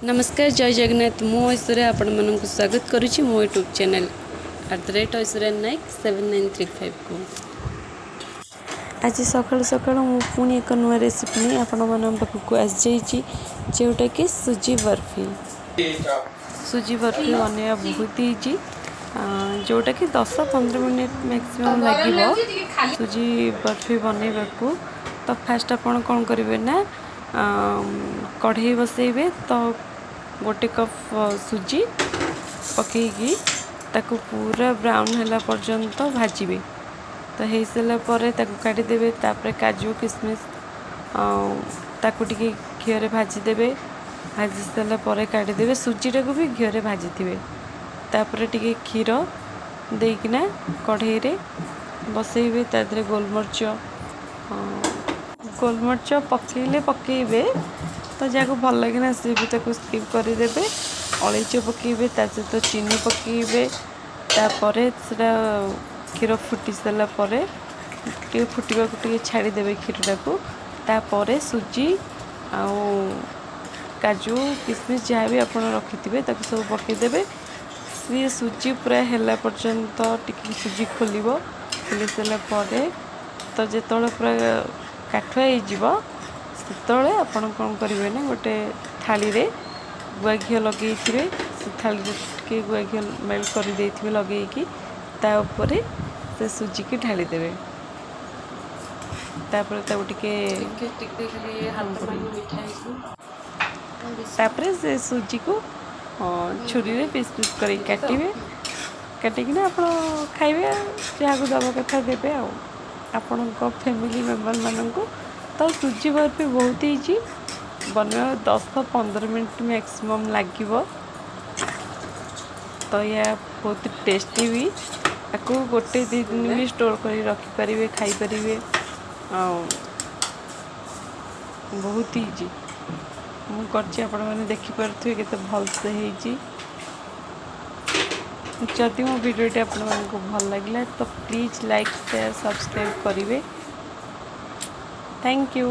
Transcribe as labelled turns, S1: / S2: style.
S1: ନମସ୍କାର, ଜୟ ଜଗନ୍ନାଥ। ମୁଁ ଐଶ୍ୱର୍ଯ୍ୟା ଆପଣମାନଙ୍କୁ ସ୍ୱାଗତ କରୁଛି ମୋ ୟୁଟ୍ୟୁବ୍ ଚ୍ୟାନେଲ୍ @ଐଶ୍ୱର୍ଯ୍ୟା ନାୟକ 7935କୁ। ଆଜି ସକାଳୁ ସକାଳୁ ମୁଁ ପୁଣି ଏକ ନୂଆ ରେସିପି ନେଇ ଆପଣମାନଙ୍କ ପାଖକୁ ଆସିଯାଇଛି, ଯେଉଁଟାକି ସୁଜି ବର୍ଫି। ସୁଜି ବର୍ଫି ବନେଇବା ବହୁତ ଇଜି, ଯେଉଁଟାକି 10-15 ମିନିଟ୍ ମ୍ୟାକ୍ସିମମ୍ ଲାଗିବ ସୁଜି ବର୍ଫି ବନେଇବାକୁ। ତ ଫାଷ୍ଟ ଆପଣ କ'ଣ କରିବେ ନା, କଢ଼େଇ ବସେଇବେ। ତ ଗୋଟେ କପ୍ ସୁଜି ପକେଇକି ତାକୁ ପୁରା ବ୍ରାଉନ୍ ହେଲା ପର୍ଯ୍ୟନ୍ତ ଭାଜିବେ। ତ ହେଇସାରିଲା ପରେ ତାକୁ କାଢ଼ିଦେବେ। ତାପରେ କାଜୁ, କିସମିସ୍ ତାକୁ ଟିକେ ଘିଅରେ ଭାଜିଦେବେ। ଭାଜି ସାରିଲା ପରେ କାଢ଼ିଦେବେ। ସୁଜିଟାକୁ ବି ଘିଅରେ ଭାଜିଥିବେ। ତାପରେ ଟିକେ କ୍ଷୀର ଦେଇକିନା କଢ଼େଇରେ ବସେଇବେ। ତା ଦେହରେ ଗୋଲମରିଚ ପକେଇଲେ ପକେଇବେ, ତ ଯାହାକୁ ଭଲ ଲାଗେ ନା, ସିଏ ବି ତାକୁ ସ୍କିପ୍ କରିଦେବେ। ଅଳେଇଚ ପକେଇବେ, ତା ସହିତ ଚିନି ପକେଇବେ। ତାପରେ ସେଟା କ୍ଷୀର ଫୁଟି ସାରିଲା ପରେ ଟିକେ ଫୁଟିବାକୁ ଟିକେ ଛାଡ଼ିଦେବେ କ୍ଷୀରଟାକୁ। ତାପରେ ସୁଜି ଆଉ କାଜୁ, କିସମିସ୍ ଯାହା ବି ଆପଣ ରଖିଥିବେ, ତାକୁ ସବୁ ପକେଇଦେବେ। ସିଏ ସୁଜି ପୁରା ହେଲା ପର୍ଯ୍ୟନ୍ତ ଟିକେ ସୁଜି ଖୋଲିବ। ଖୋଲି ସାରିଲା ପରେ, ତ ଯେତେବେଳେ ପୁରା କାଠୁଆ ହେଇଯିବ, ସେତେବେଳେ ଆପଣ କ'ଣ କରିବେ ନା, ଗୋଟେ ଥାଳିରେ ଗୁଆ ଘିଅ ଲଗେଇଥିବେ। ସେ ଥାଳିରେ ଟିକେ ଗୁଆ ଘିଅ ମେଲ୍ଟ କରିଦେଇଥିବେ ଲଗେଇକି, ତା ଉପରେ ସେ ସୁଜିକି ଢାଳିଦେବେ। ତାପରେ ତାକୁ ଟିକେ
S2: ଟିକେ ଟିକେ ଖାଲି ହାତ ମାରିକି ମିଠା ହେଇଯିବ।
S1: ତାପରେ ସେ ସୁଜିକୁ ଛୁରୀରେ ପିସ୍ ପିସ୍ କରିକି କାଟିବେ। କାଟିକିନା ଆପଣ ଖାଇବେ, ଯାହାକୁ ଦେବା କଥା ଦେବେ ଆଉ ଆପଣଙ୍କ ଫ୍ୟାମିଲି ମେମ୍ବରମାନଙ୍କୁ। ତ ସୁଜି ବର୍ଫି ବହୁତ ଇଜି ବନେଇବା, 10-15 ମିନିଟ୍ ମ୍ୟାକ୍ସିମମ୍ ଲାଗିବ। ତ ଏହା ବହୁତ ଟେଷ୍ଟି ବି। ଆକୁ ଗୋଟେ ଦୁଇ ଦିନ ବି ଷ୍ଟୋର୍ କରି ରଖିପାରିବେ, ଖାଇପାରିବେ ଆଉ ବହୁତ ଇଜି। ମୁଁ କରିଛି, ଆପଣମାନେ ଦେଖିପାରୁଥିବେ କେତେ ଭଲସେ ହେଇଛି। ଯଦି ମୋ ଭିଡ଼ିଓଟି ଆପଣମାନଙ୍କୁ ଭଲ ଲାଗିଲା, ତ ପ୍ଲିଜ୍ ଲାଇକ୍, ସେୟାର, ସବସ୍କ୍ରାଇବ୍ କରିବେ। Thank you.